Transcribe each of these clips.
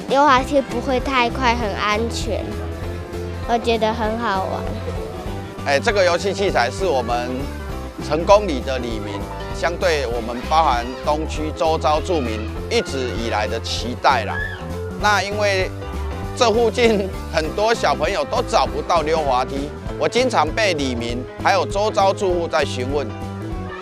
溜滑梯不會太快，很安全，我覺得很好玩。哎，這個遊戲器材是我們成功里的里民，相對我們包含東區周遭住民一直以來的期待啦。那因為這附近很多小朋友都找不到溜滑梯，我經常被里民還有周遭住戶在詢問，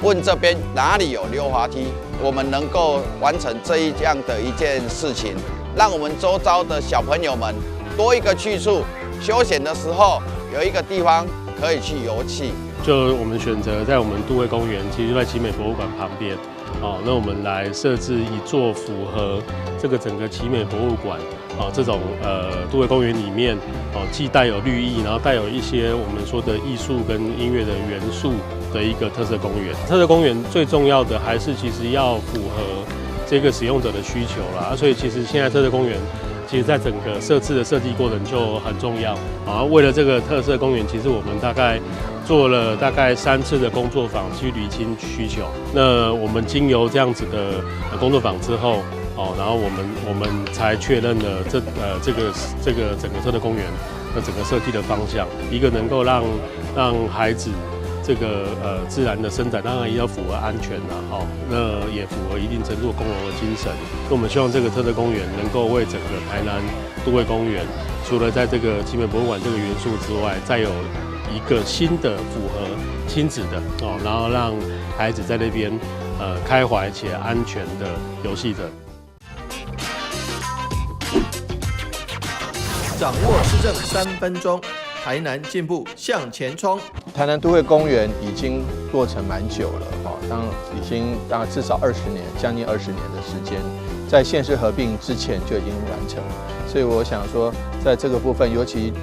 問這邊哪裡有溜滑梯，我們能夠完成這一樣的一件事情，讓我們周遭的小朋友們多一個去處，休閒的時候有一個地方可以去遊憩。就我們選擇在我們都會公園，其實就在奇美博物館旁邊，哦，那我們來設置一座符合這個整個奇美博物館，哦，這種都會公園裡面，哦，既帶有綠意，然後帶有一些我們說的藝術跟音樂的元素的一個特色公園。特色公園最重要的還是其實要符合這個使用者的需求啦，所以其實現在特色公園，其實在整個設置的設計過程就很重要啊。為了這個特色公園，其實我們大概做了大概3次的工作坊去釐清需求。那我們經由這樣子的工作坊之後，哦，然後我們才確認了這個整個特色公園的整個設計的方向，一個能夠讓孩子這個自然的伸展，當然也要符合安全啦，哦，那也符合一定程度共融的精神。那我們希望這個特色公園能夠為整個台南都會公園，除了在這個奇美博物館這個元素之外，再有一個新的符合親子的哦，然後讓孩子在那邊開懷且安全的遊戲着。掌握市政3分鐘，台南進步向前衝。台南都會公園已經落成蠻久了，哈，當已經大概至少二十年，將近二十年的時間，在縣市合併之前就已經完成，所以我想說，在這個部分，尤其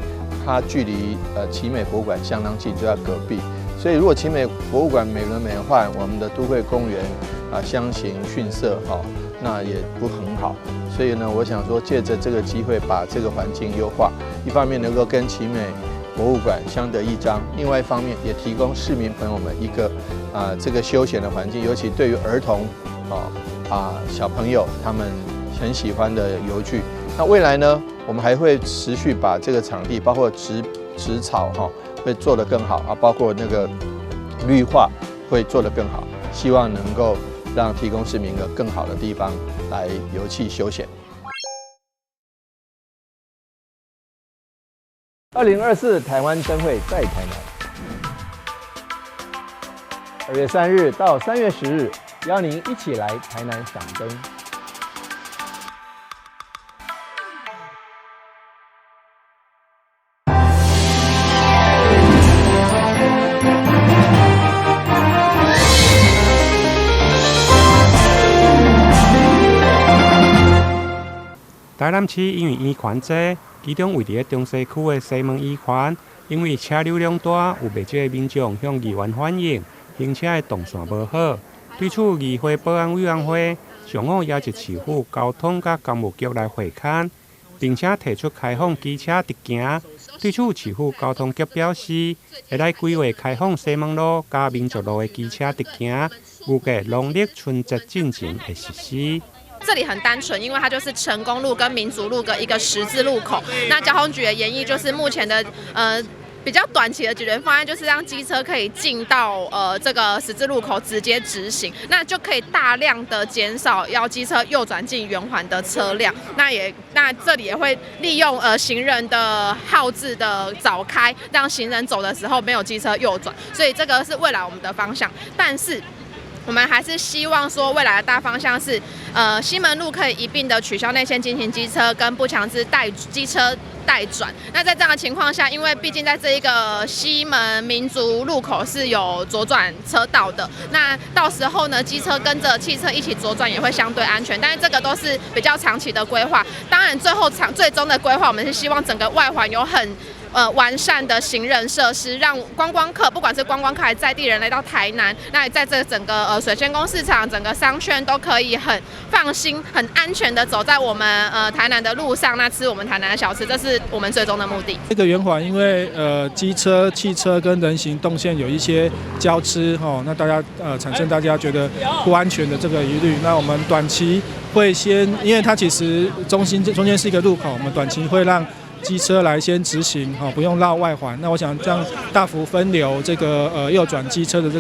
它距離奇美博物館相當近，就在隔壁，所以如果奇美博物館美輪美奐，我們的都會公園啊相形遜色，哈，那也不很好。所以呢，我想說，借著這個機會把這個環境優化，一方面能夠跟奇美博物館相得益彰，另外一方面也提供市民朋友們一個這個休閒的環境，尤其對於兒童啊小朋友他們很喜歡的遊具。那未來呢，我們還會持續把這個場地，包括植植草哈，會做得更好啊，包括那個綠化會做得更好，希望能夠讓提供市民一個更好的地方來遊憩休閒。2024台灣燈會在台南，2月3日到3月10日，邀您一起來台南賞燈。台南市因為醫權濟，其中位佇咧中西區的西門醫院，因為車流量大，有袂少的民眾向議員反映，行車的動線無好。對此，議會保安委員會上午邀集市府交通佮工務局來會勘，並且提出開放機車直行。對此，市府交通局表示，會來規劃開放西門路佮民族路的機車直行，預計農曆春節進前會實施。這裡很單純，因為它就是成功路跟民族路的一個十字路口。那交通局的研議就是目前的比較短期的解決方案，就是讓機車可以進到這個十字路口直接直行，那就可以大量的減少要機車右轉進圓環的車輛。那這裡也會利用行人的號誌的早開，讓行人走的時候沒有機車右轉。所以這個是未來我們的方向，但是我們還是希望說，未來的大方向是，西門路可以一併的取消內線禁行機車跟不強制帶機車帶轉。那在這樣的情況下，因為畢竟在這一個西門民族路口是有左轉車道的，那到時候呢，機車跟着汽車一起左轉也會相對安全。但是這個都是比較長期的規劃。當然，最後長最終的規劃，我們是希望整個外環有很完善的行人設施，讓觀光客，不管是觀光客還是在地人來到台南，那在這整個水仙宮市場、整個商圈都可以很放心、很安全的走在我們台南的路上，那吃我們台南的小吃，這是我們最終的目的。這個圓環因為機車、汽車跟人行動線有一些交織，吼，那大家產生大家覺得不安全的這個疑慮。那我們短期會先，因為它其實中心中間是一個路口，我們短期會讓機車來先直行，哈，不用繞外環。那我想這樣大幅分流這個右轉機車的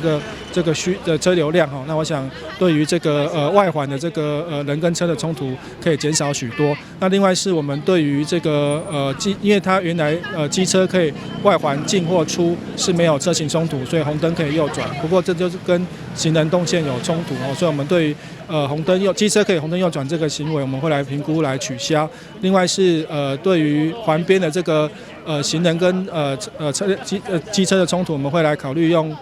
這個需的車流量，哈，那我想對於這個外環的這個人跟車的衝突可以減少許多。那另外是我們對於這個機，因為它原來機車可以外環進或出是沒有車行衝突，所以紅燈可以右轉。不過這就是跟行人動線有衝突哦，所以我們對於紅燈右機車可以紅燈右轉這個行為，我們會來評估來取消。另外是對於環邊的這個行人跟車機機車的衝突，我們會來考慮用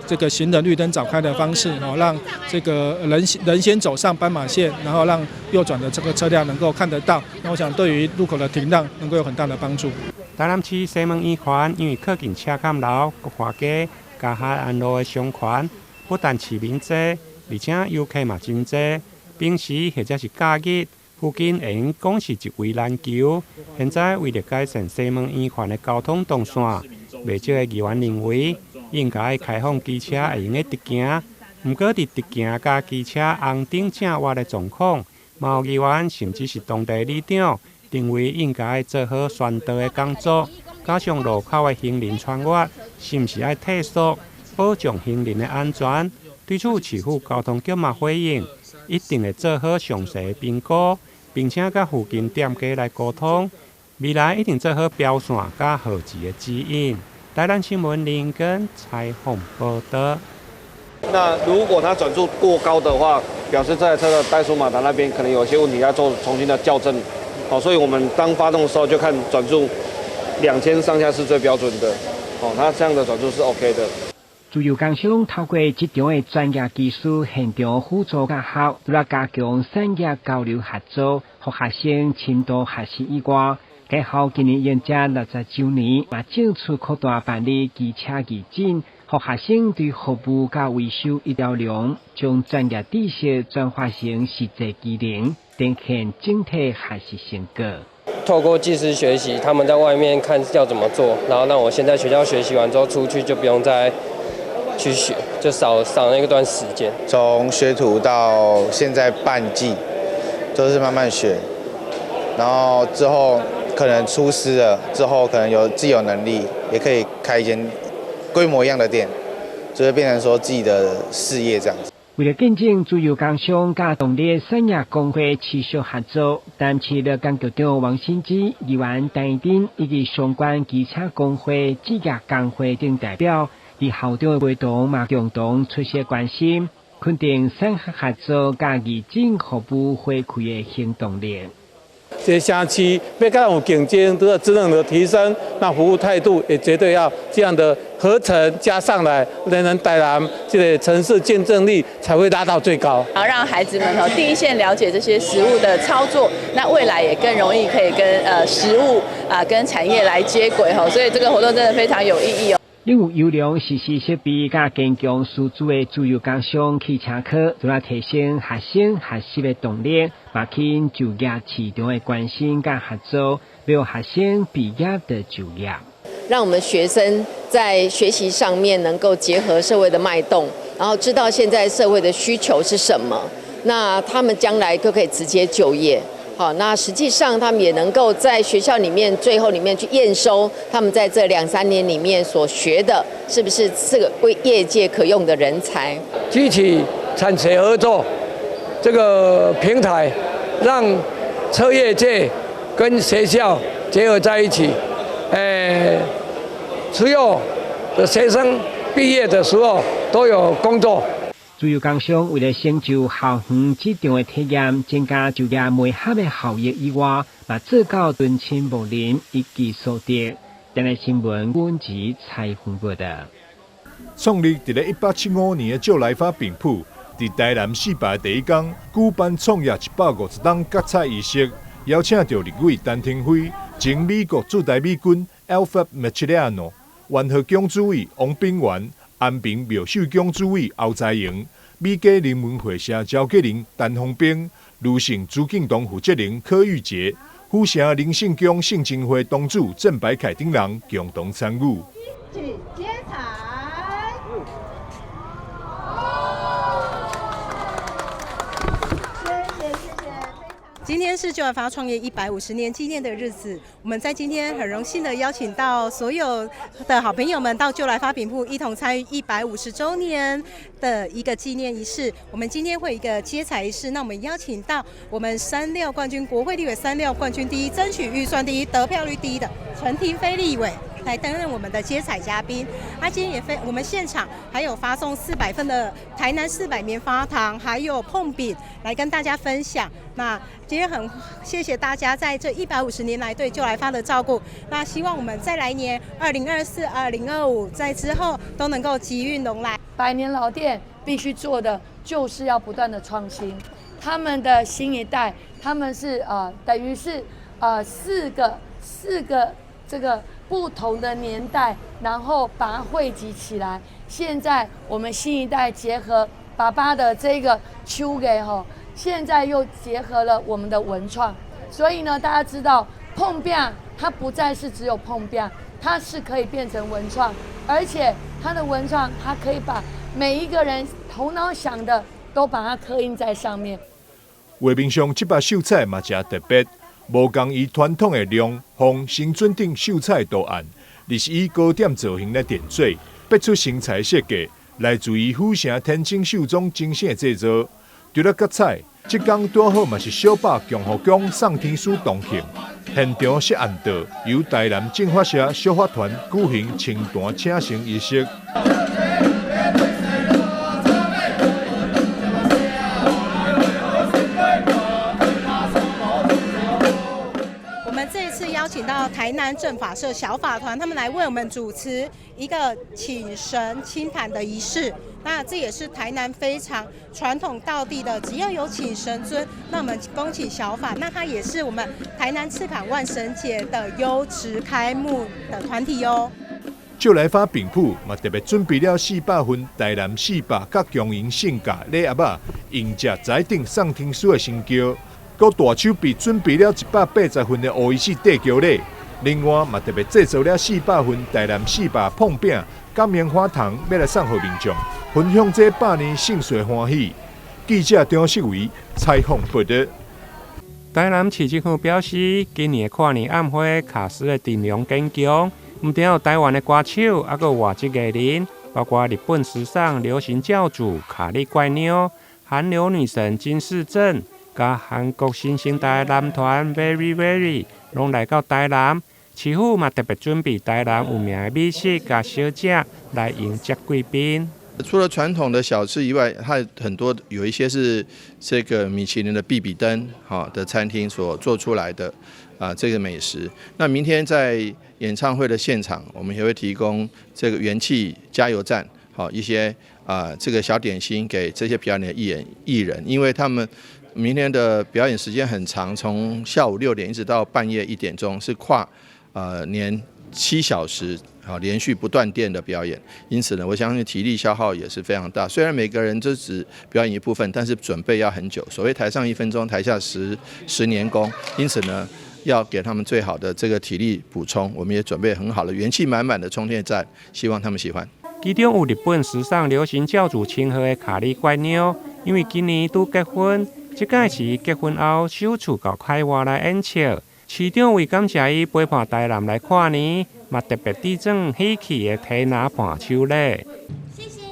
這個行人綠燈早開的方式，哦，讓這個人先走上斑馬線，然後讓右轉的這個車輛能夠看得到。那我想對於路口的停讓能夠有很大的幫助。台南市西門圓環因為靠近赤崁樓、國華街、嘉漢安路的商圈，不但市民濟，而且遊客嘛真濟。平時或者是假日，附近會用講是一位難求。現在為著改善西門圓環的交通動線，袂少的議員認為應該開放機車會用得直行。毋過佇直行佮機車紅燈正倚的狀況，嘛有議員甚至是當地里長認為應該做好宣導的工作，加上路口的行人穿越，是毋是愛提速，保障行人的安全？對此，市府交通局嘛回應，一定會做好詳細的評估，並且佮附近店家來溝通，未來一定做好標線佮號誌的指引。台南新聞林根採訪報導。那如果它轉速過高的話，表示這台車的怠速馬達那邊可能有些問題，要做重新的校正。好，所以我們當發動的時候就看轉速2000上下是最標準的。哦，它這樣的轉速是 OK 的。自由工商透過這場的專業技術現場輔助教學，除了加強產業交流合作，予學生深度學習以外，該校今年迎接60週年，嘛正式擴大辦理機車義診，予學生對服務佮維修一條龍，將專業知識轉化成實際技能，展現整體學習成果。透過技師學習，他們在外面看要怎麼做，然後讓我先在學校學習完之後出去就不用再去學，就少那一段時間。從學徒到現在半技，都是慢慢學，然後之後可能出師了，之後可能有自己有能力，也可以開一間規模一樣的店，就會變成說自己的事業這樣子。為了見證自由工商佮動力產業公會持續合作，台南市勞工局長王新之、議員陳丁以及相關機車工會、職業工會等代表，佇校長的陪同嘛共同出席關心，肯定產學合作佮義診服務回饋的行動力。這城市欲閣有競爭，都要質能的提升，那服務態度也絕對要這樣的合成加上來，人人台南這個城市競爭力才會拉到最高。然後讓孩子們哈第一線了解這些實務的操作，那未來也更容易可以跟實務啊跟產業來接軌哈，所以這個活動真的非常有意義哦。擁有優良實習設備佮堅強師資的自由工商汽車科，除了提升學生學習的動力，嘛吸引就業市場的關心佮合作，讓學生畢業就就業。讓我們學生在學習上面能夠結合社會的脈動，然後知道現在社會的需求是什麼，那他們將來都可以直接就業。好，那實際上他們也能夠在學校裡面最後裡面去驗收他們在這兩三年裡面所學的，是不是這個為業界可用的人才？支持產學合作這個平台，讓車業界跟學校結合在一起。只有的學生畢業的時候都有工作。自由工商為了成就校園職場的體驗，增加就業媒合的效益以外，嘛做到敦親睦鄰，一舉數得。電視新聞本集採訪報導。創立佇咧1875年的趙來發餅鋪，佇台南四排第一工舉辦創業150冬結彩儀式，邀請著立委陳亭妃、前美國駐台美軍 Alpha Machiliano、元和宫主委王炳元、安平庙秀宫主委欧才荣、美加人文会社召集人陈宏兵、女性朱敬东负责人柯玉杰、府城灵圣宫圣真会堂主郑白凯等人共同参与。接彩。今天是旧来发创业150年纪念的日子，我们在今天很荣幸的邀请到所有的好朋友们到旧来发饼铺一同参与150周年的一个纪念仪式。我们今天会有一个接彩仪式，那我们邀请到我们三料冠军国会立委三料冠军第一，争取预算第一，得票率第一的陈亭妃立委来担任我们的接彩嘉宾。他今天也非我们现场还有发送400份的台南400棉花糖，还有膨饼来跟大家分享。那今天很谢谢大家在这150年来对旧来发的照顾。那希望我们在来年2024、2025在之后都能够吉运龙来。百年老店必须做的就是要不断的创新。他们的新一代，他们是等于是四个这个不同的年代，然后把它汇集起来。现在我们新一代结合爸爸的这个手艺吼，现在又结合了我们的文创，所以呢，大家知道膨饼它不再是只有膨饼，它是可以变成文创，而且它的文创，它可以把每一个人头脑想的都把它刻印在上面。画面上这幅秀彩嘛誠特別，無仝伊傳統的龍、鳳、神准等秀彩圖案，而是以糕點造型來點綴，別出心裁設計，來自於府城天井秀莊精心製作。除了結彩，這工拄好嘛是小霸共和宮送天師同慶，現場設暗道，由台南政法社小法團舉行清壇請神儀式。我們這一次邀請到台南政法社小法團，他們來為我們主持一個請神清壇的儀式。那這也是台南非常傳統道地的，只要有請神尊，那我們恭請小法，那它也是我們台南赤崁萬神節的優質開幕的團體哦。舊來發餅鋪嘛特別準備了400份台南四百佮恭迎聖駕禮盒仔，迎接在頂送天師的神轎，閣大手筆準備了180份的烏魚子塊轎禮。另外嘛特別製作了400份台南四百膨餅佮棉花糖，欲來送予民眾，分享這百年盛世歡喜。記者張世維採訪報導。台南市政府表示，今年的跨年晚會卡司的陣容堅強，毋但有台灣的歌手，猶閣有外籍藝人，包括日本時尚流行教主卡莉怪妞、韓流女神金世正，佮韓國新生代男團 VERIVERY，攏來到台南。市府嘛特別準備台南有名的美食佮小食來迎接貴賓。除了傳統的小吃以外，它很多有一些是這個米其林的必比登哈的餐廳所做出來的啊這個美食。那明天在演唱會的現場，我們也會提供這個元氣加油站，好一些啊這個小點心給這些表演的藝人，因為他們明天的表演時間很長，從下午6點一直到半夜1點鐘，是跨年7小時啊連續不斷電的表演，因此呢，我相信體力消耗也是非常大。雖然每個人都只表演一部分，但是準備要很久。所謂台上1分鐘，台下十年功。因此呢，要給他們最好的這個體力補充，我們也準備很好的元氣滿滿的充電站，希望他們喜歡。其中有日本時尚流行教主稱號的卡莉怪妞，因為今年拄結婚，這擺是伊結婚後首次到海外來演出。市長為感謝伊陪伴台南來跨年，嘛特別致贈喜氣的提籃伴手禮。謝謝。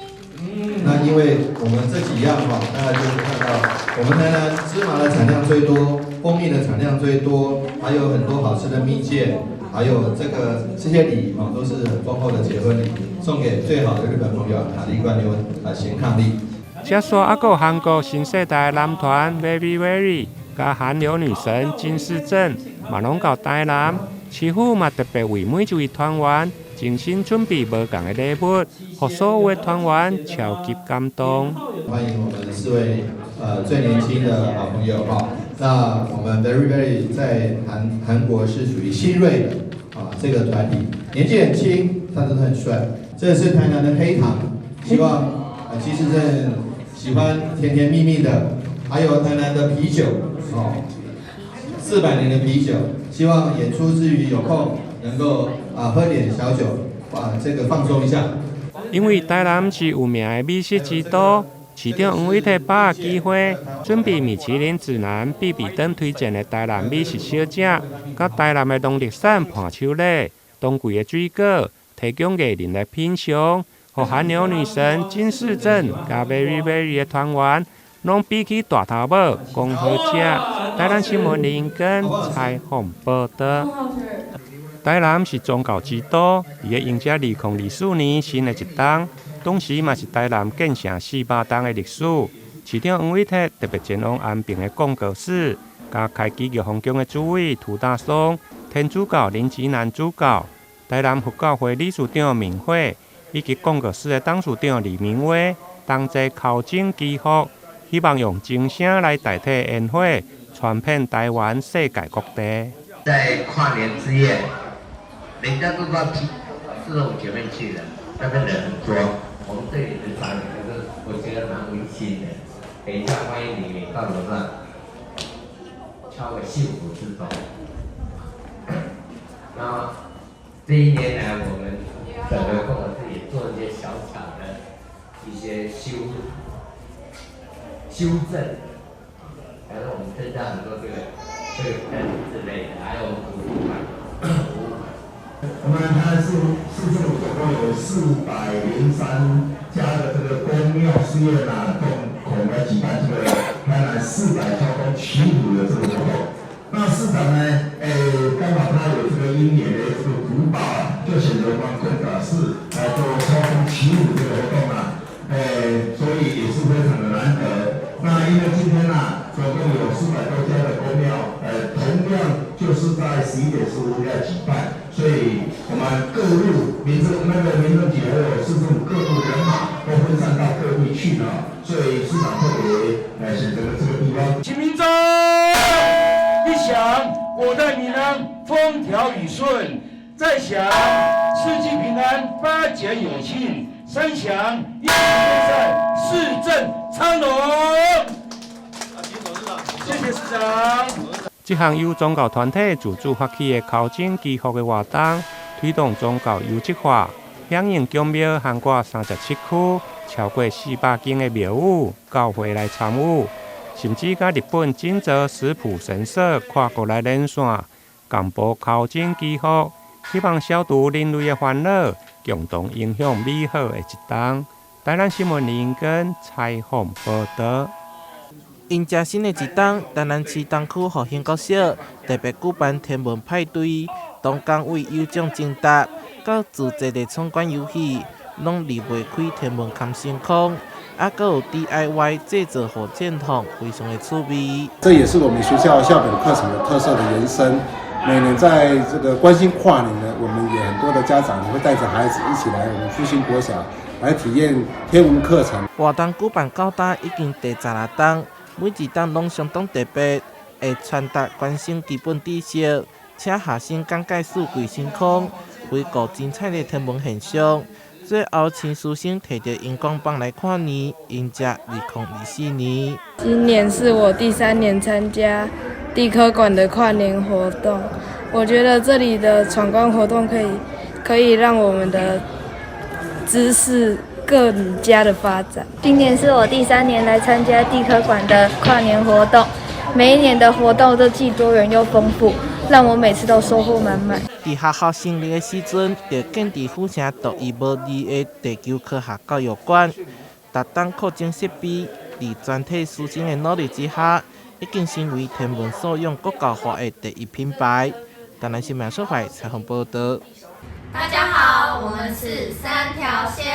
那因為我們這幾樣哈，大家就是看到我們台南芝麻的產量最多，蜂蜜的產量最多，還有很多好吃的蜜餞，還有這些禮哈，都是很豐厚的結婚禮，送給最好的日本朋友卡莉怪妞啊，賢伉儷。這煞猶閣有韓國新世代男團 VERIVERY 佮韓流女神金世正嘛攏到台南，市府嘛特別為每一位團員精心準備無仝的禮物，予所有的團員超級感動。歡迎我們四位最年輕的好朋友哈。那我們 VERIVERY 在韓國是屬於新銳的啊，這個團體年紀很輕，但是很帥。這是台南的黑糖，希望啊，其實是喜歡甜甜蜜蜜的，還有台南的啤酒哦，400年的啤酒，希望演出之餘有空能夠啊喝點小酒，啊這個放鬆一下。因為台南是有名的美食之都，市長黃偉哲把握機會，準備米其林指南必比登推薦的台南美食小食，佮台南的農特產伴手禮、當季的水果，提供藝人來品嘗，予韓流女神金世正佮 VERIVERY 的團員，攏比起大頭母講好食。台南新聞林根採訪報導。台南是宗教之都，佇咧迎接2024年新的一冬，同時嘛是台南建城400冬的歷史。市長黃偉哲特別前往安平的廣國寺，佮開基玉皇宮的主委涂大松、天主教林吉南主教、台南佛教會理事長明慧，以及廣國寺的董事長李明威，同齊敲鐘祈福，希望用鐘聲來代替煙火，傳遍台灣世界各地。在跨年之夜，人家都到市政府前面去了，那邊人很多。我們這裡很少人，可是我覺得蠻溫馨的。等一下，歡迎你到樓上敲個幸福之鐘。那這一年來，我們整個共和寺也做一些小小的一些修正，然後我們增加很多這個燈之類的，還有圖書館、博物館。我們台南市政府總共有403家的這個宮廟寺院啊，共同來舉辦這個台南400敲鐘祈福的這個活動。那市長呢，剛好他有這個姻緣的這個福報啊，就選擇我們貢港市來做敲鐘祈福這個活動啊，所以也是非常的難得。那因為今天啊，總共有400多家的宮廟，同樣就是在11點15要舉辦，所以我們各路民政那個民政局還有市政府各路人馬都分散到各地去了，所以市長特別選擇了這個地方。請民眾一響，國泰民安，風調雨順；再響，四季平安，八節有慶；三響，一天賽，市政昌隆。謝謝市長。這項由宗教團體自主發起的敲鐘祈福的活動，推動宗教優質化，響應宮廟涵蓋37區，超過400間的廟宇、教會來參與，甚至佮日本金澤實普神社跨國來連線，共步敲鐘祈福，希望消除人類的煩惱，共同迎向美好的一冬。台南新聞林根採訪報導。迎接新的一冬，台南市東區復興國小特別舉辦天文派對，東港位有獎徵答，到自製的闖關遊戲，攏離袂開天文看星空，啊，閣有 DIY 製作火箭筒，非常的趣味。這也是我們學校校本課程的特色的延伸。每年在這個關心跨年呢，我們也很多的家長會帶着孩子一起來我們復興國小來體驗天文課程。活動舉辦到今已經第16冬。每一冬攏相當特別，會傳達觀星基本知識，請學生講解四季星空，回顧精彩的天文現象。最後，請師生提著螢光棒來跨年，迎接2024年。今年是我第三年參加地科館的跨年活動，我覺得這裡的闖關活動可以讓我們的知識更加的發展。今年是我第三年來參加地科館的跨年活動，每一年的活動都既多元又豐富，讓我每次都收穫滿滿。佇學校成立的時陣，就建佇府城獨一無二的地球科學教育館，逐冬擴增設備，佇全體師生的努力之下，已經成為天文素養國教化的第一品牌。台南新聞小懷採訪報導。大家好，我們是三條仙。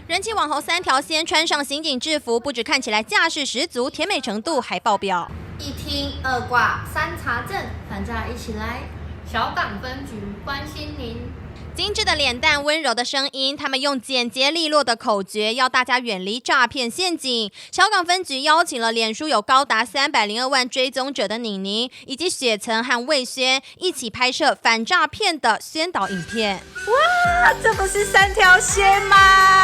人氣網紅三條仙穿上刑警制服，不止看起來架勢十足，甜美程度還爆表。一聽二掛三查證，反詐一起來。小港分局關心您。精致的臉蛋，溫柔的聲音，他們用簡潔利落的口訣，要大家遠離詐騙陷阱。小港分局邀請了臉書有高達302萬追蹤者的寧寧，以及雪層和魏軒一起拍攝反詐騙的宣導影片。哇，這不是三條仙嗎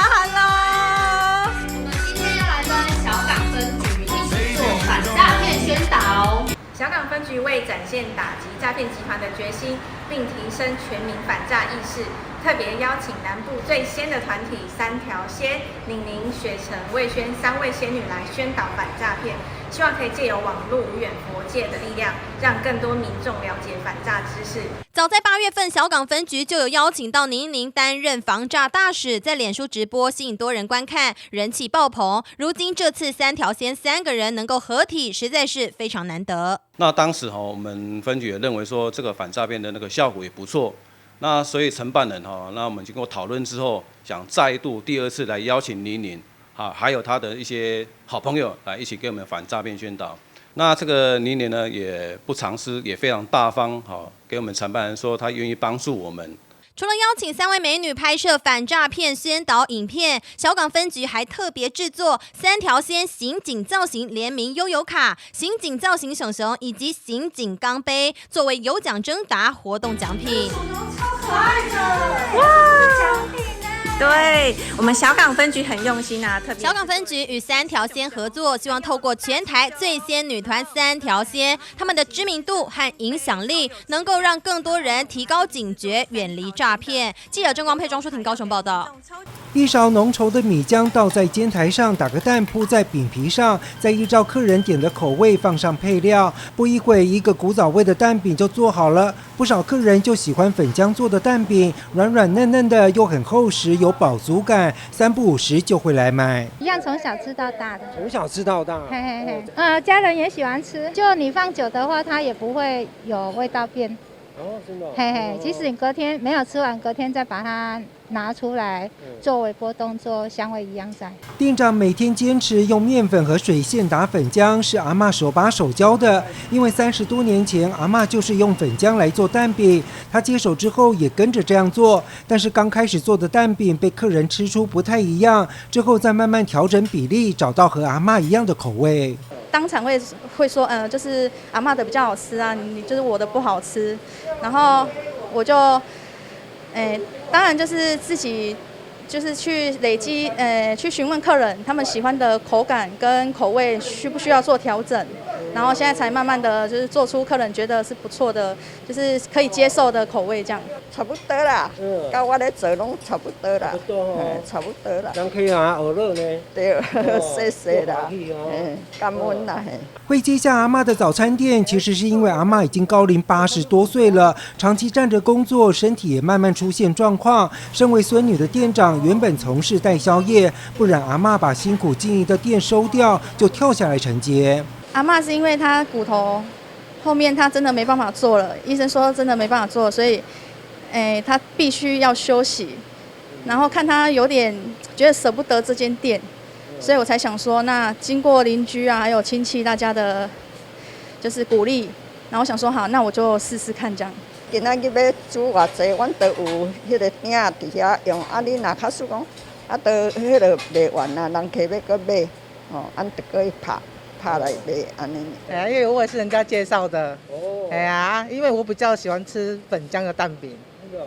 ？Hello，我們今天要來跟小港分局一起做反詐騙宣導。小港分局為展現打擊詐騙集團的決心，並提升全民反詐意識，特別邀請南部最仙的團體三條仙、寧寧、雪城、魏軒三位仙女來宣導反詐騙，希望可以借由網路無遠弗屆的力量，讓更多民眾了解反詐知識。早在8月份，小港分局就有邀請到寧寧擔任防詐大使，在臉書直播吸引多人觀看，人氣爆棚。如今這次三條仙三個人能夠合體，實在是非常難得。那當時哈，我們分局也認為說這個反詐騙的那個效果也不錯，那所以承辦人哈，那我們經過討論之後，想再度第二次來邀請寧寧，哈，還有他的一些好朋友來一起給我們反詐騙宣導。那這個寧寧呢，也不藏私，也非常大方，哈，給我們承辦人說他願意幫助我們。除了邀請三位美女拍攝反詐騙宣導影片，小港分局還特別製作三條仙刑警造型聯名悠遊卡、刑警造型熊熊以及刑警鋼杯，作為有獎徵答活動獎品。超可愛的，哇！獎品呢？對我們小港分局很用心啊，特別小港分局與三條仙合作，希望透過全台最仙女團三條仙，他們的知名度和影響力，能夠讓更多人提高警覺，遠離詐騙。記者鄭光佩、莊淑婷高雄報道。一勺濃稠的米漿倒在煎台上，打個蛋鋪在餅皮上，再依照客人點的口味放上配料。不一會，一個古早味的蛋餅就做好了。不少客人就喜歡粉漿做的蛋餅，軟軟嫩嫩的，又很厚實，有飽足感，三不五時就會來買。一樣從小吃到大的。從小吃到大。嘿嘿嘿，家人也喜歡吃。就你放久的話，它也不會有味道變。哦，真的。嘿嘿，即使你隔天沒有吃完，隔天再把它拿出來做微波動作，香味一樣在。店長每天堅持用麵粉和水現打粉漿，是阿嬤手把手教的。因為30多年前，阿嬤就是用粉漿來做蛋餅，她接手之後也跟着這樣做。但是剛開始做的蛋餅被客人吃出不太一樣，之後再慢慢調整比例，找到和阿嬤一樣的口味。當場會說，就是阿嬤的比較好吃啊，你就是我的不好吃。然後我就，當然就是自己就是去累積，去詢問客人他們喜歡的口感跟口味需不需要做調整，然後現在才慢慢的就是做出客人覺得是不錯的，就是可以接受的口味這樣。差不多啦，佮我咧做攏差不多啦，差不多啦。人客啊，學樂呢？對，謝謝啦，感恩啦。會接下阿嬤的早餐店，其實是因為阿嬤已經高齡80多歲了，長期站着工作，身體也慢慢出現狀況。身為孫女的店長原本從事代銷業，不忍阿嬤把辛苦經營的店收掉，就跳下來承接。阿嬤是因為她骨頭後面她真的沒辦法做了，醫生說真的沒辦法做，所以，她必須要休息。然後看她有點覺得捨不得這間店，所以我才想說，那經過鄰居啊，還有親戚大家的，就是鼓勵，然後我想說好，那我就試試看這樣。今仔日欲煮偌濟，阮都有彼個鼎佇遐用。啊，你若假使講，啊，都彼個賣完啊，人客欲閣買，吼，按就閣去拍拍來賣按呢。哎呀，因為我也是人家介紹的。哦。哎呀，因為我比較喜歡吃粉漿的蛋餅。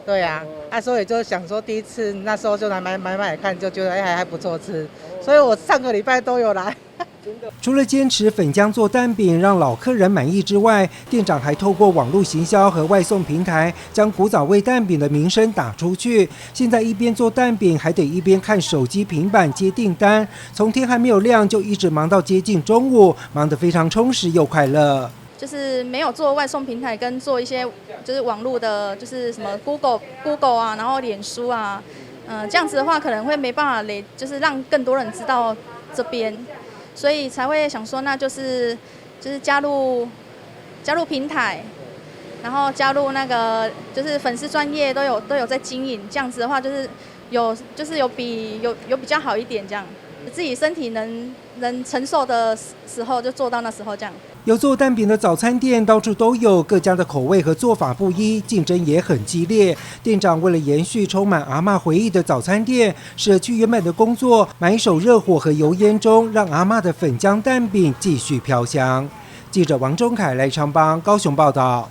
對啊，啊，所以就想說第一次那時候就來買買買看，就覺得哎還不錯吃，所以我上個禮拜都有來。除了堅持粉漿做蛋餅讓老客人滿意之外，店長還透過網絡行銷和外送平台，將古早味蛋餅的名聲打出去。現在一邊做蛋餅，還得一邊看手機、平板接訂單，從天還沒有亮就一直忙到接近中午，忙得非常充實又快樂。就是沒有做外送平台，跟做一些就是網絡的，就是什麼 Google 啊，然後臉書啊，這樣子的話可能會沒辦法累，就是讓更多人知道這邊，所以才會想說，那就是加入平台，然後加入那個就是粉絲專頁都有在經營，這樣子的話就是有就是有比有有比較好一點這樣。自己身體能承受的時候就做到那時候這樣。有做蛋餅的早餐店到處都有，各家的口味和做法不一，競爭也很激烈。店長為了延續充滿阿嬤回憶的早餐店，捨去原本的工作，埋首熱火和油煙中，讓阿嬤的粉漿蛋餅繼續飄香。記者王忠凱、賴昌邦高雄報道。